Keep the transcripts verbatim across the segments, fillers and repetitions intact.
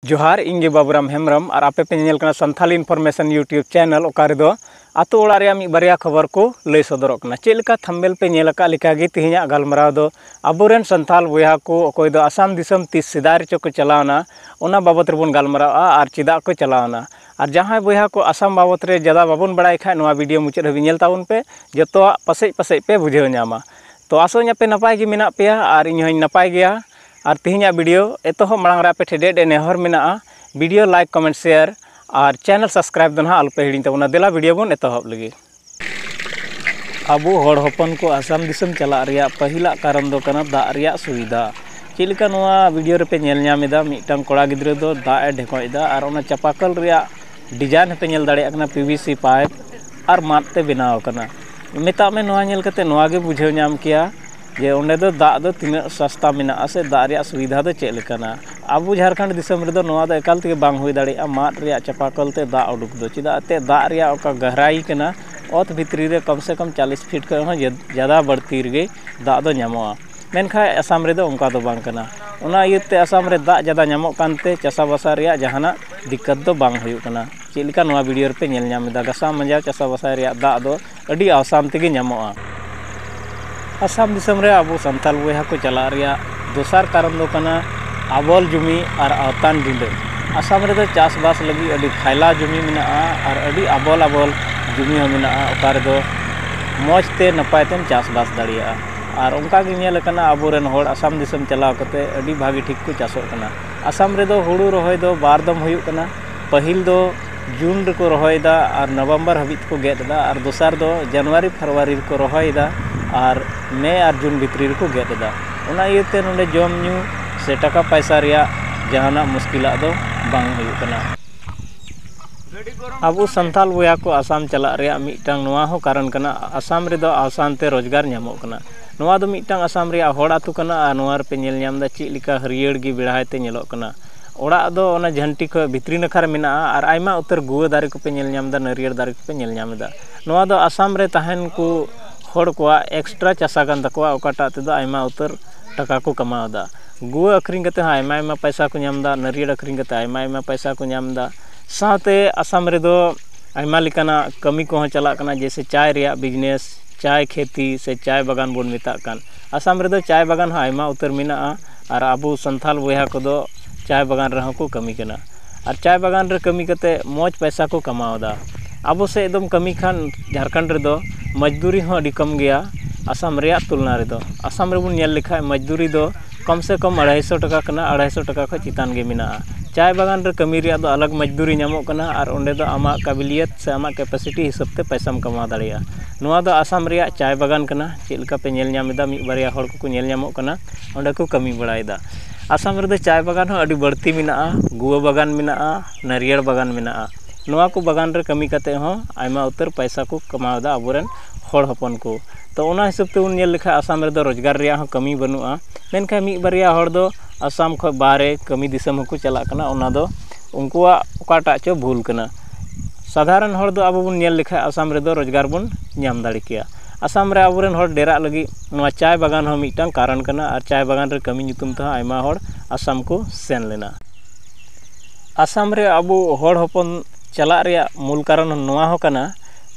ᱡᱚᱦᱟᱨ, ᱤᱧ ᱜᱮ ᱵᱟᱵᱩᱨᱟᱢ ᱦᱮᱢᱵᱨᱚᱢ ᱟᱨ ᱟᱯᱮ ᱯᱮ ᱧᱮᱞ ᱠᱟᱱᱟ ᱥᱟᱱᱛᱷᱟᱞ ᱤᱱᱯᱷᱚᱨᱢᱮᱥᱚᱱ YouTube ᱪᱮᱱᱮᱞ, ᱚᱠᱟ ᱨᱮᱫᱚ ᱟᱛᱳ ᱚᱲᱟᱜ ᱨᱮᱭᱟᱜ ᱢᱤᱫ ᱵᱟᱨᱭᱟ ᱠᱷᱚᱵᱚᱨ ᱠᱚ ᱞᱟᱹᱭ ᱥᱚᱫᱚᱨᱚᱜ ᱠᱟᱱᱟ᱾ ᱪᱮᱫ ᱞᱮᱠᱟ ᱛᱷᱟᱢᱵᱮᱞ ᱯᱮ ᱧᱮᱞ ᱟᱠᱟᱫ ᱞᱮᱠᱟ ᱜᱮ, ᱛᱮᱦᱮᱧᱟᱜ ᱜᱟᱞᱢᱟᱨᱟᱣ ᱫᱚ ᱟᱵᱚᱨᱮᱱ ᱥᱟᱱᱛᱷᱟᱞ ᱵᱚᱭᱦᱟ ᱠᱚ ᱚᱠᱚᱭ ᱫᱚ ᱟᱥᱟᱢ ᱫᱤᱥᱚᱢ ᱛᱤᱥ ᱥᱮᱫᱟᱭ ᱨᱮᱪᱚ ᱠᱚ ᱪᱟᱞᱟᱣᱱᱟ, ᱚᱱᱟ ᱵᱟᱵᱚᱛ ᱨᱮᱵᱚᱱ ᱜᱟᱞᱢᱟᱨᱟᱣᱟ ᱟᱨ ᱪᱮᱫᱟᱜ ᱠᱚ ᱪᱟᱞᱟᱣᱱᱟ᱾ ᱟᱨ ᱡᱟᱦᱟᱸᱭ ᱵᱚᱭᱦᱟ ᱠᱚ ᱟᱥᱟᱢ ᱵᱟᱵᱚᱛ ᱨᱮ ᱡᱟᱫᱟ ᱵᱟᱵᱚᱱ ᱵᱟᱲᱟᱭ ᱠᱷᱟᱡ, ᱱᱚᱣᱟ ᱵᱷᱤᱰᱤᱭᱳ ᱢᱩᱪᱟᱹᱫ ᱦᱟᱹᱵᱤᱡ ᱧᱮᱞ ᱛᱟᱵᱚᱱ ᱯᱮ, ᱡᱚᱛᱚᱣᱟᱜ ᱯᱟᱥᱮᱡ ᱯᱟᱥᱮᱡ ᱯᱮ ᱵᱩᱡᱷᱟᱹᱣ ᱧᱟᱢᱟ᱾ ᱛᱚ ᱟᱥᱚᱜ ᱟᱹᱧ ᱟᱯᱮ ᱱᱟᱯᱟᱭ ᱜᱮ ᱢᱮᱱᱟᱜ ᱯᱮᱭᱟ ᱟᱨ ᱤᱧ ᱦᱚᱸᱧ ᱱᱟᱯᱟᱭ ᱜᱮᱭᱟ᱾ ᱟᱨ ᱛᱮᱦᱮᱧᱟᱜ ᱵᱷᱤᱰᱤᱭᱳ ᱮᱛᱚᱦᱚᱵ ᱢᱟᱲᱟᱝ ᱨᱮ ᱟᱯᱮ ᱴᱷᱮᱱ ᱰᱮᱰ ᱱᱮᱦᱚᱨ ᱢᱮᱱᱟᱜᱼᱟ, ᱵᱷᱤᱰᱤᱭᱳ ᱞᱟᱭᱤᱠ, ᱠᱚᱢᱮᱱᱴ, ᱥᱮᱭᱟᱨ ᱟᱨ ᱪᱮᱱᱮᱞ ᱥᱟᱵᱥᱠᱨᱟᱭᱤᱵ ᱫᱚ ᱱᱟᱦᱟᱜ ᱟᱞᱚᱯᱮ ᱦᱤᱲᱤᱧ ᱛᱟᱵᱚᱱᱟ᱾ ᱫᱮᱞᱟ ᱵᱷᱤᱰᱤᱭᱳ ᱵᱚᱱ ᱮᱛᱚᱦᱚᱵ ᱞᱮᱜᱮ᱾ ᱟᱵᱚ ᱦᱚᱲ ᱦᱚᱯᱚᱱ ᱠᱚ ᱟᱥᱟᱢ ᱫᱤᱥᱚᱢ ᱪᱟᱞᱟᱜ ᱨᱮᱭᱟᱜ ᱯᱟᱹᱦᱤᱞᱟᱜ ᱠᱟᱨᱚᱱ ᱫᱚ ᱠᱟᱱᱟ ᱫᱟᱜ ᱨᱮᱭᱟᱜ ᱥᱩᱵᱤᱫᱷᱟ᱾ ᱪᱮᱫ ᱞᱮᱠᱟ ᱱᱚᱣᱟ ᱵᱷᱤᱰᱤᱭᱳ ᱨᱮᱯᱮ ᱧᱮᱞ ᱧᱟᱢ ᱮᱫᱟ, ᱢᱤᱫᱴᱟᱝ ᱠᱚᱲᱟ ᱜᱤᱫᱽᱨᱟᱹ ᱫᱚ ᱫᱟᱜ ᱮ ᱰᱷᱮᱠᱚᱡ ᱮᱫᱟ ᱟᱨ ᱚᱱᱟ ᱪᱟᱯᱟᱠᱚᱞ ᱨᱮᱭᱟᱜ ᱰᱤᱡᱟᱭᱤᱱ ᱦᱚᱸᱯᱮ ᱧᱮᱞ ᱫᱟᱲᱮᱭᱟᱜ ᱠᱟᱱᱟ, ᱯᱤ ᱵᱷᱤ ᱥᱤ ᱯᱟᱭᱤᱯ ᱟᱨ ᱢᱟᱫ ᱛᱮ ᱵᱮᱱᱟᱣ ᱟᱠᱟᱱᱟ᱾ ᱢᱮᱛᱟᱜ ᱢᱮ, ᱱᱚᱣᱟ ᱧᱮᱞ ᱠᱟᱛᱮ ᱱᱚᱣᱟ ᱜᱮ ᱵᱩᱡᱷᱟᱹᱣ ᱧᱟᱢ ᱠᱮᱭᱟ ᱡᱮ ᱚᱸᱰᱮ ᱫᱚ ᱫᱟᱜ ᱫᱚ ᱛᱤᱱᱟᱹᱜ ᱥᱟᱥᱛᱟ ᱢᱮᱱᱟᱜᱼᱟ ᱥᱮ ᱫᱟᱜ ᱨᱮᱭᱟᱜ ᱥᱩᱵᱤᱫᱷᱟ ᱫᱚ ᱪᱮᱫ ᱞᱮᱠᱟᱱᱟ᱾ ᱟᱵᱚ ᱡᱷᱟᱲᱠᱷᱚᱸᱰ ᱫᱤᱥᱚᱢ ᱨᱮᱫᱚ ᱱᱚᱣᱟ ᱫᱚ ᱮᱠᱟᱞ ᱛᱮᱜᱮ ᱵᱟᱝ ᱦᱩᱭ ᱫᱟᱲᱮᱭᱟᱜᱼᱟ, ᱢᱟᱫ ᱨᱮᱭᱟᱜ ᱪᱟᱯᱟᱠᱚᱞ ᱛᱮ ᱫᱟᱜ ᱩᱰᱩᱠ ᱫᱚ᱾ ᱪᱮᱫᱟᱜ ᱮᱱᱛᱮᱫ ᱫᱟᱜ ᱨᱮᱭᱟᱜ ᱚᱠᱟ ᱜᱟᱦᱨᱟᱭᱤ ᱠᱟᱱᱟ, ᱚᱛ ᱵᱷᱤᱛᱨᱤ ᱨᱮ ᱠᱚᱢ ᱥᱮ ᱠᱚᱢ ᱪᱟᱞᱤᱥ ᱯᱷᱤᱴ ᱠᱷᱚᱱ ᱦᱚᱸ ᱡᱟ-, ᱡᱟᱫᱟ ᱵᱟᱹᱲᱛᱤ ᱨᱮᱜᱮ ᱫᱟᱜ ᱫᱚ ᱧᱟᱢᱚᱜᱼᱟ᱾ ᱢᱮᱱᱠᱷᱟᱱ ᱟᱥᱟᱢ ᱨᱮᱫᱚ ᱚᱱᱠᱟ ᱫᱚ ᱵᱟᱝ ᱠᱟᱱᱟ᱾ ᱚᱱᱟ ᱤᱭᱟᱹᱛᱮ ᱟᱥᱟᱢ ᱨᱮ ᱫᱟᱜ ᱡᱟᱫᱟ ᱧᱟᱢᱚᱜ ᱠᱟᱱᱛᱮ ᱪᱟᱥᱟᱵᱟᱥᱟ ᱨᱮᱭᱟᱜ ᱡᱟᱦᱟᱱᱟᱜ ᱫᱤᱠᱠᱟᱛ ᱫᱚ ᱵᱟᱝ ᱦᱩᱭᱩᱜ ᱠᱟᱱᱟ᱾ ᱪᱮᱫ ᱞᱮᱠᱟ ᱱᱚᱣᱟ ᱵᱷᱤᱰᱤᱭᱳ ᱨᱮᱯᱮ ᱧᱮᱞ ᱧᱟᱢ ᱮᱫᱟ, ᱜᱷᱟᱥᱟᱣ ᱢᱟᱸᱡᱟᱣ ᱪᱟᱥᱟᱵᱟᱥᱟ ᱨᱮᱭᱟᱜ ᱫᱟᱜ ᱫᱚ ᱟᱹᱰᱤ ᱟᱥᱟᱱ ᱛᱮᱜᱮ ᱧᱟᱢᱚᱜᱼᱟ᱾ ᱟᱥᱟᱢ ᱫᱤᱥᱚᱢ ᱨᱮ ᱟᱵᱚ ᱥᱟᱱᱛᱟᱲ ᱵᱚᱭᱦᱟ ᱠᱚ ᱪᱟᱞᱟᱜ ᱨᱮᱭᱟᱜ ᱫᱚᱥᱟᱨ ᱠᱟᱨᱚᱱ ᱫᱚ ᱠᱟᱱᱟ ᱟᱵᱚᱞ ᱡᱩᱢᱤ ᱟᱨ ᱟᱣᱛᱟᱱ ᱰᱤᱸᱰᱟᱹ᱾ ᱟᱥᱟᱢ ᱨᱮᱫᱚ ᱪᱟᱥᱵᱟᱥ ᱞᱟᱹᱜᱤᱫ ᱟᱹᱰᱤ ᱯᱷᱟᱭᱞᱟ ᱡᱩᱢᱤ ᱢᱮᱱᱟᱜᱼᱟ ᱟᱨ ᱟᱹᱰᱤ ᱟᱵᱚᱞ ᱟᱵᱚᱞ ᱡᱩᱢᱤ ᱦᱚᱸ ᱢᱮᱱᱟᱜᱼᱟ, ᱚᱠᱟ ᱨᱮᱫᱚ ᱢᱚᱡᱽ ᱛᱮ ᱱᱟᱯᱟᱭ ᱛᱮᱢ ᱪᱟᱥᱵᱟᱥ ᱫᱟᱲᱮᱭᱟᱜᱼᱟ᱾ ᱟᱨ ᱚᱱᱠᱟ ᱜᱮ ᱧᱮᱞ ᱟᱠᱟᱱᱟ, ᱟᱵᱚᱨᱮᱱ ᱦᱚᱲ ᱟᱥᱟᱢ ᱫᱤᱥᱚᱢ ᱪᱟᱞᱟᱣ ᱠᱟᱛᱮ ᱟᱹᱰᱤ ᱵᱷᱟᱹᱜᱤ ᱴᱷᱤᱠ ᱠᱚ ᱪᱟᱥᱚᱜ ᱠᱟᱱᱟ᱾ ᱟᱥᱟᱢ ᱨᱮᱫᱚ ᱦᱩᱲᱩ ᱨᱚᱦᱚᱭ ᱫᱚ ᱵᱟᱨ ᱫᱚᱢ ᱦᱩᱭᱩᱜ ᱠᱟᱱᱟ᱾ ᱯᱟᱹᱦᱤᱞ ᱫᱚ ᱡᱩᱱ ᱨᱮᱠᱚ ᱨᱚᱦᱚᱭᱮᱫᱟ ᱟᱨ ᱱᱚᱵᱷᱮᱢᱵᱚᱨ ᱦᱟᱹᱵᱤᱡ ᱛᱮᱠᱚ ᱜᱮᱫ ᱮᱫᱟ, ᱟᱨ ᱫᱚᱥᱟᱨ ᱫᱚ ᱡᱟᱱᱩᱣᱟᱨᱤ ᱯᱷᱮᱵᱽᱨᱩᱣᱟᱨᱤ ᱨᱮᱠᱚ ᱨᱚᱦᱚᱭᱮᱫᱟ ᱟᱨ ᱢᱮ ᱟᱨ ᱡᱩᱱ ᱵᱷᱤᱛᱨᱤ ᱨᱮᱠᱚ ᱜᱮᱫ ᱮᱫᱟ᱾ ᱚᱱᱟ ᱤᱭᱟᱹᱛᱮ ᱱᱚᱰᱮ ᱡᱚᱢ ᱧᱩ ᱥᱮ ᱴᱟᱠᱟ ᱯᱟᱭᱥᱟ ᱨᱮᱭᱟᱜ ᱡᱟᱦᱟᱱᱟᱜ ᱢᱩᱥᱠᱤᱞᱟᱜ ᱫᱚ ᱵᱟᱝ ᱦᱩᱭᱩᱜ ᱠᱟᱱᱟ᱾ ᱟᱵᱚ ᱥᱟᱱᱛᱟᱲ ᱵᱚᱭᱦᱟ ᱠᱚ ᱟᱥᱟᱢ ᱪᱟᱞᱟᱜ ᱨᱮᱭᱟᱜ ᱢᱤᱫᱴᱟᱝ ᱱᱚᱣᱟ ᱦᱚᱸ ᱠᱟᱨᱚᱱ ᱠᱟᱱᱟ, ᱟᱥᱟᱢ ᱨᱮᱫᱚ ᱟᱥᱟᱱ ᱛᱮ ᱨᱳᱡᱽᱜᱟᱨ ᱧᱟᱢᱚᱜ ᱠᱟᱱᱟ᱾ ᱱᱚᱣᱟ ᱫᱚ ᱢᱤᱫᱴᱟᱝ ᱟᱥᱟᱢ ᱨᱮᱭᱟᱜ ᱦᱚᱲ ᱟᱹᱛᱩ ᱠᱟᱱᱟ ᱟᱨ ᱱᱚᱣᱟ ᱨᱮᱯᱮ ᱧᱮᱞ ᱧᱟᱢ ᱮᱫᱟ ᱪᱮᱫ ᱞᱮᱠᱟ ᱦᱟᱹᱨᱭᱟᱹᱲ ᱜᱮ ᱵᱮᱲᱦᱟᱭ ᱛᱮ ᱧᱮᱞᱚᱜ ᱠᱟᱱᱟ᱾ ᱚᱲᱟᱜ ᱫᱚ ᱚᱱᱟ ᱡᱷᱟᱹᱱᱴᱤ ᱠᱷᱚᱱ ᱵᱷᱤᱛᱨᱤ ᱱᱟᱠᱷᱟ ᱨᱮ ᱢᱮᱱᱟᱜᱼᱟ ᱟᱨ ᱟᱭᱢᱟ ᱩᱛᱟᱹᱨ ᱜᱩᱣᱟᱹ ᱫᱟᱨᱮ ᱠᱚᱯᱮ ᱧᱮᱞ ᱧᱟᱢ ᱮᱫᱟ, ᱱᱟᱹᱨᱭᱟᱹᱲ ᱫᱟᱨᱮ ᱠᱚᱯᱮ ᱧᱮᱞ ᱧᱟᱢ ᱮᱫᱟ᱾ ᱱᱚᱣᱟ ᱫᱚ ᱟᱥᱟᱢ ᱨᱮ ᱛᱟᱦᱮᱱ ᱠᱚ ᱦᱚᱲ ᱠᱚᱣᱟᱜ ᱮᱠᱥᱴᱨᱟ ᱪᱟᱥᱟ ᱠᱟᱱ ᱛᱟᱠᱚᱣᱟ, ᱚᱠᱟᱴᱟᱜ ᱛᱮᱫᱚ ᱟᱭᱢᱟ ᱩᱛᱟᱹᱨ ᱴᱟᱠᱟ ᱠᱚ ᱠᱟᱢᱟᱣ ᱮᱫᱟ᱾ ᱜᱩᱣᱟᱹ ᱟᱹᱠᱷᱨᱤᱧ ᱠᱟᱛᱮ ᱦᱚᱸ ᱟᱭᱢᱟ ᱟᱭᱢᱟ ᱯᱚᱭᱥᱟ ᱠᱚ ᱧᱟᱢ ᱮᱫᱟ, ᱱᱟᱹᱨᱭᱟᱹᱲ ᱟᱹᱠᱷᱨᱤᱧ ᱠᱟᱛᱮ ᱟᱭᱢᱟ ᱟᱭᱢᱟ ᱯᱚᱭᱥᱟ ᱠᱚ ᱧᱟᱢ ᱮᱫᱟ᱾ ᱥᱟᱶᱛᱮ ᱟᱥᱟᱢ ᱨᱮᱫᱚ ᱟᱭᱢᱟ ᱞᱮᱠᱟᱱᱟᱜ ᱠᱟᱹᱢᱤ ᱠᱚᱦᱚᱸ ᱪᱟᱞᱟᱜ ᱠᱟᱱᱟ, ᱡᱮᱭᱥᱮ ᱪᱟᱭ ᱨᱮᱭᱟᱜ ᱵᱤᱡᱽᱱᱮᱥ, ᱪᱟᱭ ᱠᱷᱮᱛᱤ ᱥᱮ ᱪᱟᱭ ᱵᱟᱜᱟᱱ ᱵᱚᱱ ᱢᱮᱛᱟᱜ ᱠᱟᱱ᱾ ᱟᱥᱟᱢ ᱨᱮᱫᱚ ᱪᱟᱭ ᱵᱟᱜᱟᱱ ᱦᱚᱸ ᱟᱭᱢᱟ ᱩᱛᱟᱹᱨ ᱢᱮᱱᱟᱜᱼᱟ ᱟᱨ ᱟᱵᱚ ᱥᱟᱱᱛᱟᱞ ᱵᱚᱭᱦᱟ ᱠᱚᱫᱚ ᱪᱟᱭ ᱵᱟᱜᱟᱱ ᱨᱮᱦᱚᱸ ᱠᱚ ᱠᱟᱹᱢᱤ ᱠᱟᱱᱟ᱾ ᱟᱨ ᱪᱟᱭ ᱵᱟᱜᱟᱱ ᱨᱮ ᱠᱟᱹᱢᱤ ᱠᱟᱛᱮ ᱢᱚᱡᱽ ᱯᱚᱭᱥᱟ ᱠᱚ ᱠᱟᱢᱟᱣ ᱮᱫᱟ᱾ ᱟᱵᱚ ᱥᱮᱫ ᱫᱚᱢ ᱠᱟᱹᱢᱤ ᱠᱷᱟᱱ ᱡᱷᱟᱲᱠᱷᱚᱸᱰ ᱨᱮᱫᱚ ᱢᱚᱡᱽᱫᱩᱨᱤ ᱦᱚᱸ ᱟᱹᱰᱤ ᱠᱚᱢ ᱜᱮᱭᱟ ᱟᱥᱟᱢ ᱨᱮᱭᱟᱜ ᱛᱩᱞᱱᱟ ᱨᱮᱫᱚ᱾ ᱟᱥᱟᱢ ᱨᱮᱵᱚᱱ ᱧᱮᱞ ᱞᱮᱠᱷᱟᱱ ᱢᱚᱡᱽᱫᱩᱨᱤ ᱫᱚ ᱠᱚᱢ ᱥᱮ ᱠᱚᱢ ᱟᱲᱟᱭᱥᱚ ᱴᱟᱠᱟ ᱠᱟᱱᱟ, ᱟᱲᱟᱭᱥᱚ ᱴᱟᱠᱟ ᱠᱷᱚᱱ ᱪᱮᱛᱟᱱ ᱜᱮ ᱢᱮᱱᱟᱜᱼᱟ᱾ ᱪᱟᱭ ᱵᱟᱜᱟᱱ ᱨᱮ ᱠᱟᱹᱢᱤ ᱨᱮᱭᱟᱜ ᱫᱚ ᱟᱞᱟᱜᱽ ᱢᱚᱡᱽᱫᱩᱨᱤ ᱧᱟᱢᱚᱜ ᱠᱟᱱᱟ ᱟᱨ ᱚᱸᱰᱮ ᱫᱚ ᱟᱢᱟᱜ ᱠᱟᱵᱤᱞᱤᱭᱟᱛ ᱥᱮ ᱟᱢᱟᱜ ᱠᱮᱯᱟᱥᱤᱴᱤ ᱦᱤᱥᱟᱹᱵ ᱛᱮ ᱯᱚᱭᱥᱟᱢ ᱠᱟᱢᱟᱣ ᱫᱟᱲᱮᱭᱟᱜᱼᱟ᱾ ᱱᱚᱣᱟ ᱫᱚ ᱟᱥᱟᱢ ᱨᱮᱭᱟᱜ ᱪᱟᱭ ᱵᱟᱜᱟᱱ ᱠᱟᱱᱟ᱾ ᱪᱮᱫ ᱞᱮᱠᱟ ᱯᱮ ᱧᱮᱞ ᱧᱟᱢ ᱮᱫᱟ, ᱢᱤᱫ ᱵᱟᱨᱭᱟ ᱦᱚᱲ ᱠᱚᱠᱚ ᱧᱮᱞ ᱧᱟᱢᱚᱜ ᱠᱟᱱᱟ, ᱚᱸᱰᱮ ᱠᱚ ᱠᱟᱹᱢᱤ ᱵᱟᱲᱟᱭᱮᱫᱟ᱾ ᱟᱥᱟᱢ ᱨᱮᱫᱚ ᱪᱟᱭ ᱵᱟᱜᱟᱱ ᱦᱚᱸ ᱟᱹᱰᱤ ᱵᱟᱹᱲᱛᱤ ᱢᱮᱱᱟᱜᱼᱟ, ᱜᱩᱣᱟᱹ ᱵᱟᱜᱟᱱ ᱢᱮᱱᱟᱜᱼᱟ, ᱱᱟᱹᱨᱭᱟᱹᱲ ᱵᱟᱜᱟᱱ ᱢᱮᱱᱟᱜᱼᱟ᱾ ᱱᱚᱣᱟ ᱠᱚ ᱵᱟᱜᱟᱱ ᱨᱮ ᱠᱟᱹᱢᱤ ᱠᱟᱛᱮ ᱦᱚᱸ ᱟᱭᱢᱟ ᱩᱛᱟᱹᱨ ᱯᱚᱭᱥᱟ ᱠᱚ ᱠᱟᱢᱟᱣ ᱮᱫᱟ ᱟᱵᱚᱨᱮᱱ ᱦᱚᱲ ᱦᱚᱯᱚᱱ ᱠᱚ᱾ ᱛᱚ, ᱚᱱᱟ ᱦᱤᱥᱟᱹᱵ ᱛᱮᱵᱚᱱ ᱧᱮᱞ ᱞᱮᱠᱷᱟᱱ ᱟᱥᱟᱢ ᱨᱮᱫᱚ ᱨᱳᱡᱽᱜᱟᱨ ᱨᱮᱭᱟᱜ ᱦᱚᱸ ᱠᱟᱹᱢᱤ ᱵᱟᱹᱱᱩᱜᱼᱟ᱾ ᱢᱮᱱᱠᱷᱟᱱ ᱢᱤᱫ ᱵᱟᱨᱭᱟ ᱦᱚᱲ ᱫᱚ ᱟᱥᱟᱢ ᱠᱷᱚᱱ ᱵᱟᱦᱨᱮ ᱠᱟᱹᱢᱤ ᱫᱤᱥᱚᱢ ᱦᱚᱸᱠᱚ ᱪᱟᱞᱟᱜ ᱠᱟᱱᱟ, ᱚᱱᱟ ᱫᱚ ᱩᱱᱠᱩᱣᱟᱜ ᱚᱠᱟᱴᱟᱜ ᱪᱚ ᱵᱷᱩᱞ ᱠᱟᱱᱟ᱾ ᱥᱟᱫᱷᱟᱨᱚᱱ ᱦᱚᱲ ᱫᱚ ᱟᱵᱚ ᱵᱚᱱ ᱧᱮᱞ ᱞᱮᱠᱷᱟᱱ ᱟᱥᱟᱢ ᱨᱮᱫᱚ ᱨᱳᱡᱽᱜᱟᱨ ᱵᱚᱱ ᱧᱟᱢ ᱫᱟᱲᱮ ᱠᱮᱭᱟ᱾ ᱟᱥᱟᱢ ᱨᱮ ᱟᱵᱚᱨᱮᱱ ᱦᱚᱲ ᱰᱮᱨᱟᱜ ᱞᱟᱹᱜᱤᱫ ᱱᱚᱣᱟ ᱪᱟᱭ ᱵᱟᱜᱟᱱ ᱦᱚᱸ ᱢᱤᱫᱴᱟᱝ ᱠᱟᱨᱚᱱ ᱠᱟᱱᱟ ᱟᱨ ᱪᱟᱭ ᱵᱟᱜᱟᱱ ᱨᱮ ᱠᱟᱹᱢᱤ ᱧᱩᱛᱩᱢ ᱛᱮᱦᱚᱸ ᱟᱭᱢᱟ ᱦᱚᱲ ᱟᱥᱟᱢ ᱠᱚ ᱥᱮᱱ ᱞᱮᱱᱟ᱾ ᱟᱥᱟᱢ ᱨᱮ ᱟᱵᱚ ᱦᱚᱲ ᱦᱚᱯᱚᱱ ᱪᱟᱞᱟᱜ ᱨᱮᱭᱟᱜ ᱢᱩᱞ ᱠᱟᱨᱚᱱ ᱱᱚᱣᱟ ᱦᱚᱸ ᱠᱟᱱᱟ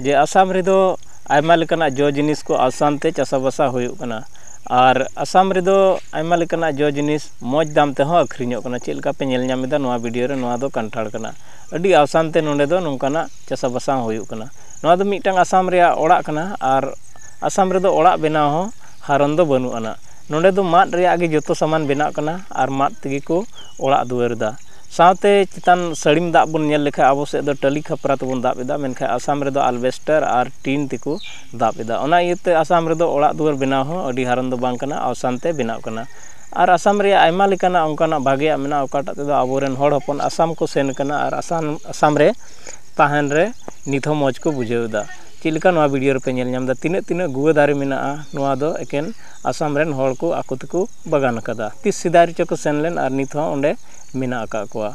ᱡᱮ ᱟᱥᱟᱢ ᱨᱮᱫᱚ ᱟᱭᱢᱟ ᱞᱮᱠᱟᱱᱟᱜ ᱡᱚ ᱡᱤᱱᱤᱥ ᱠᱚ ᱟᱥᱟᱢ ᱛᱮ ᱪᱟᱥᱟᱵᱟᱥᱟ ᱦᱩᱭᱩᱜ ᱠᱟᱱᱟ᱾ ᱟᱨ ᱟᱥᱟᱢ ᱨᱮᱫᱚ ᱟᱭᱢᱟ ᱞᱮᱠᱟᱱᱟᱜ ᱡᱚ ᱡᱤᱱᱤᱥ ᱢᱚᱡᱽ ᱫᱟᱢ ᱛᱮᱦᱚᱸ ᱟᱹᱠᱷᱨᱤᱧᱚᱜ ᱠᱟᱱᱟ᱾ ᱪᱮᱫ ᱞᱮᱠᱟ ᱯᱮ ᱧᱮᱞ ᱧᱟᱢ ᱮᱫᱟ ᱱᱚᱣᱟ ᱵᱷᱤᱰᱤᱭᱳ ᱨᱮ, ᱱᱚᱣᱟ ᱫᱚ ᱠᱟᱱᱴᱷᱟᱲ ᱠᱟᱱᱟ᱾ ᱟᱹᱰᱤ ᱟᱥᱟᱱ ᱛᱮ ᱱᱚᱰᱮ ᱫᱚ ᱱᱚᱝᱠᱟᱱᱟᱜ ᱪᱟᱥᱟᱵᱟᱥᱟ ᱦᱚᱸ ᱦᱩᱭᱩᱜ ᱠᱟᱱᱟ᱾ ᱱᱚᱣᱟ ᱫᱚ ᱢᱤᱫᱴᱟᱝ ᱟᱥᱟᱢ ᱨᱮᱭᱟᱜ ᱚᱲᱟᱜ ᱠᱟᱱᱟ ᱟᱨ ᱟᱥᱟᱢ ᱨᱮᱫᱚ ᱚᱲᱟᱜ ᱵᱮᱱᱟᱣ ᱦᱚᱸ ᱦᱟᱨᱚᱱ ᱫᱚ ᱵᱟᱹᱱᱩᱜ ᱟᱱᱟ᱾ ᱱᱚᱰᱮ ᱫᱚ ᱢᱟᱫ ᱨᱮᱭᱟᱜ ᱜᱮ ᱡᱚᱛᱚ ᱥᱟᱢᱟᱱ ᱵᱮᱱᱟᱜ ᱠᱟᱱᱟ ᱟᱨ ᱢᱟᱫ ᱛᱮᱜᱮ ᱠᱚ ᱚᱲᱟᱜ ᱫᱩᱣᱟᱹᱨ ᱮᱫᱟ᱾ ᱥᱟᱶᱛᱮ ᱪᱮᱛᱟᱱ ᱥᱟᱹᱲᱤᱢ ᱫᱟᱵ ᱵᱚᱱ ᱧᱮᱞ ᱞᱮᱠᱷᱟᱱ ᱟᱵᱚ ᱥᱮᱫ ᱫᱚ ᱴᱟᱹᱞᱤ ᱠᱷᱟᱯᱨᱟ ᱛᱮᱵᱚᱱ ᱫᱟᱵ ᱮᱫᱟ, ᱢᱮᱱᱠᱷᱟᱱ ᱟᱥᱟᱢ ᱨᱮᱫᱚ ᱟᱞᱵᱮᱥᱴᱟᱨ ᱟᱨ ᱴᱤᱱ ᱛᱮᱠᱚ ᱫᱟᱵ ᱮᱫᱟ᱾ ᱚᱱᱟ ᱤᱭᱟᱹᱛᱮ ᱟᱥᱟᱢ ᱨᱮᱫᱚ ᱚᱲᱟᱜ ᱫᱩᱣᱟᱹᱨ ᱵᱮᱱᱟᱣ ᱦᱚᱸ ᱟᱹᱰᱤ ᱦᱟᱨᱚᱱ ᱫᱚ ᱵᱟᱝ ᱠᱟᱱᱟ, ᱟᱥᱟᱱ ᱛᱮ ᱵᱮᱱᱟᱜ ᱠᱟᱱᱟ᱾ ᱟᱨ ᱟᱥᱟᱢ ᱨᱮᱭᱟᱜ ᱟᱭᱢᱟ ᱞᱮᱠᱟᱱᱟᱜ ᱚᱱᱠᱟᱱᱟᱜ ᱵᱷᱟᱜᱮᱭᱟᱜ ᱢᱮᱱᱟᱜᱼᱟ, ᱚᱠᱟᱴᱟᱜ ᱛᱮᱫᱚ ᱟᱵᱚᱨᱮᱱ ᱦᱚᱲ ᱦᱚᱯᱚᱱ ᱟᱥᱟᱢ ᱠᱚ ᱥᱮᱱ ᱠᱟᱱᱟ ᱟᱨ ᱟᱥᱟᱢ, ᱟᱥᱟᱢ ᱨᱮ ᱛᱟᱦᱮᱱ ᱨᱮ ᱱᱤᱛ ᱦᱚᱸ ᱢᱚᱡᱽ ᱠᱚ ᱵᱩᱡᱷᱟᱹᱣ ᱮᱫᱟ᱾ ᱪᱮᱫ ᱞᱮᱠᱟ ᱱᱚᱣᱟ ᱵᱷᱤᱰᱤᱭᱳ ᱨᱮᱯᱮ ᱧᱮᱞ ᱧᱟᱢ ᱮᱫᱟ, ᱛᱤᱱᱟᱹᱜ ᱛᱤᱱᱟᱹᱜ ᱜᱩᱣᱟᱹ ᱫᱟᱨᱮ ᱢᱮᱱᱟᱜᱼᱟ, ᱱᱚᱣᱟ ᱫᱚ ᱮᱠᱮᱱ ᱟᱥᱟᱢ ᱨᱮᱱ ᱦᱚᱲ ᱠᱚ ᱟᱠᱚ ᱛᱮᱠᱚ ᱵᱟᱜᱟᱱ ᱟᱠᱟᱫᱟ᱾ ᱛᱤᱥ ᱥᱮᱫᱟᱭ ᱨᱮᱪᱚ ᱠᱚ ᱥᱮᱱ ᱞᱮᱱ ᱟᱨ ᱱᱤᱛ ᱦᱚᱸ ᱚᱸᱰᱮ ᱢᱮᱱᱟᱜ ᱟᱠᱟᱫ ᱠᱚᱣᱟ᱾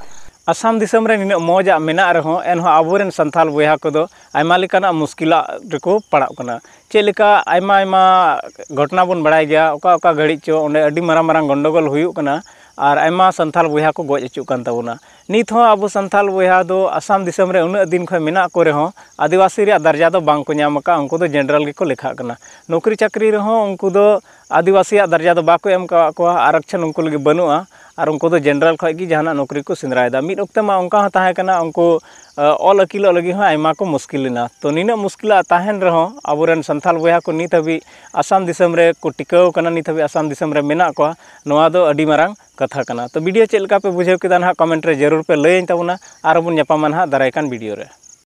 ᱟᱥᱟᱢ ᱫᱤᱥᱚᱢ ᱨᱮ ᱱᱤᱱᱟᱹᱜ ᱢᱚᱡᱟᱜ ᱢᱮᱱᱟᱜ ᱨᱮᱦᱚᱸ, ᱮᱱᱦᱚᱸ ᱟᱵᱚᱨᱮᱱ ᱥᱟᱱᱛᱟᱲ ᱵᱚᱭᱦᱟ ᱠᱚᱫᱚ ᱟᱭᱢᱟ ᱞᱮᱠᱟᱱᱟᱜ ᱢᱩᱥᱠᱤᱞᱟᱜ ᱨᱮᱠᱚ ᱯᱟᱲᱟᱜ ᱠᱟᱱᱟ᱾ ᱪᱮᱫ ᱞᱮᱠᱟ, ᱟᱭᱢᱟ ᱟᱭᱢᱟ ᱜᱷᱚᱴᱚᱱᱟ ᱵᱚᱱ ᱵᱟᱲᱟᱭ ᱜᱮᱭᱟ, ᱚᱠᱟ ᱚᱠᱟ ᱜᱷᱟᱹᱲᱤᱡ ᱪᱚ ᱚᱸᱰᱮ ᱟᱹᱰᱤ ᱢᱟᱨᱟᱝ ᱢᱟᱨᱟᱝ ᱜᱚᱱᱰᱚᱜᱳᱞ ᱦᱩᱭᱩᱜ ᱠᱟᱱᱟ ᱟᱨ ᱟᱭᱢᱟ ᱥᱟᱱᱛᱟᱲ ᱵᱚᱭᱦᱟ ᱠᱚ ᱜᱚᱡ ᱦᱚᱪᱚᱜ ᱠᱟᱱ ᱛᱟᱵᱚᱱᱟ᱾ ᱱᱤᱛ ᱦᱚᱸ ᱟᱵᱚ ᱥᱟᱱᱛᱟᱲ ᱵᱚᱭᱦᱟ ᱫᱚ ᱟᱥᱟᱢ ᱫᱤᱥᱚᱢ ᱨᱮ ᱩᱱᱟᱹᱜ ᱫᱤᱱ ᱠᱷᱚᱱ ᱢᱮᱱᱟᱜ ᱠᱚ ᱨᱮᱦᱚᱸ, ᱟᱹᱫᱤᱵᱟᱹᱥᱤ ᱨᱮᱭᱟᱜ ᱫᱟᱨᱡᱟ ᱫᱚ ᱵᱟᱝ ᱠᱚ ᱧᱟᱢ ᱟᱠᱟᱫᱼᱟ᱾ ᱩᱱᱠᱩ ᱫᱚ ᱡᱮᱱᱟᱨᱮᱞ ᱜᱮᱠᱚ ᱞᱮᱠᱷᱟᱜ ᱠᱟᱱᱟ᱾ ᱱᱚᱠᱨᱤ ᱪᱟᱹᱠᱨᱤ ᱨᱮᱦᱚᱸ ᱩᱱᱠᱩ ᱫᱚ ᱟᱹᱫᱤᱵᱟᱹᱥᱤᱭᱟᱜ ᱫᱟᱨᱡᱟ ᱫᱚ ᱵᱟᱠᱚ ᱮᱢ ᱟᱠᱟᱫ ᱠᱚᱣᱟ, ᱟᱨᱚᱠᱪᱷᱚᱱ ᱩᱱᱠᱩ ᱞᱟᱹᱜᱤᱫ ᱵᱟᱹᱱᱩᱜᱼᱟ᱾ ᱟᱨ ᱩᱱᱠᱩ ᱫᱚ ᱡᱮᱱᱟᱨᱮᱞ ᱠᱷᱚᱱ ᱜᱮ ᱡᱟᱦᱟᱱᱟᱜ ᱱᱚᱠᱨᱤ ᱠᱚ ᱥᱮᱸᱫᱽᱨᱟᱭᱮᱫᱟ᱾ ᱢᱤᱫ ᱚᱠᱛᱮ ᱢᱟ ᱚᱱᱠᱟ ᱦᱚᱸ ᱛᱟᱦᱮᱸ ᱠᱟᱱᱟ, ᱩᱱᱠᱩ ᱚᱞ ᱟᱹᱠᱤᱞᱚᱜ ᱞᱟᱹᱜᱤᱫ ᱦᱚᱸ ᱟᱭᱢᱟ ᱠᱚ ᱢᱩᱥᱠᱤᱞ ᱞᱮᱱᱟ᱾ ᱛᱚ, ᱱᱤᱱᱟᱹᱜ ᱢᱩᱥᱠᱤᱞᱟᱜ ᱛᱟᱦᱮᱱ ᱨᱮᱦᱚᱸ ᱟᱵᱚᱨᱮᱱ ᱥᱟᱱᱛᱟᱲ ᱵᱚᱭᱦᱟ ᱠᱚ ᱱᱤᱛ ᱦᱟᱹᱵᱤᱡ ᱟᱥᱟᱢ ᱫᱤᱥᱚᱢ ᱨᱮ ᱠᱚ ᱴᱤᱠᱟᱹᱣ ᱟᱠᱟᱱᱟ, ᱱᱤᱛ ᱦᱟᱹᱵᱤᱡ ᱟᱥᱟᱢ ᱫᱤᱥᱚᱢ ᱨᱮ ᱢᱮᱱᱟᱜ ᱠᱚᱣᱟ᱾ ᱱᱚᱣᱟ ᱫᱚ ᱟᱹᱰᱤ ᱢᱟᱨᱟᱝ ᱠᱟᱛᱷᱟ ᱠᱟᱱᱟ᱾ ᱛᱚ, ᱵᱷᱤᱰᱤᱭᱳ ᱪᱮᱫ ᱞᱮᱠᱟ ᱯᱮ ᱵᱩᱡᱷᱟᱹᱣ ᱠᱮᱫᱟ ᱱᱟᱦᱟᱜ ᱠᱚᱢᱮᱱᱴ ᱨᱮ ᱡᱟᱹᱨᱩᱲ ᱯᱮ ᱞᱟᱹᱭᱟᱹᱧ ᱛᱟᱵᱚᱱᱟ᱾ ᱟᱨ ᱵᱚᱱ ᱧᱟᱯᱟᱢᱟ ᱱᱟᱦᱟᱜ ᱫᱟᱨᱟᱭ ᱠᱟᱱ ᱵᱷᱤᱰᱤᱭᱳ ᱨᱮ᱾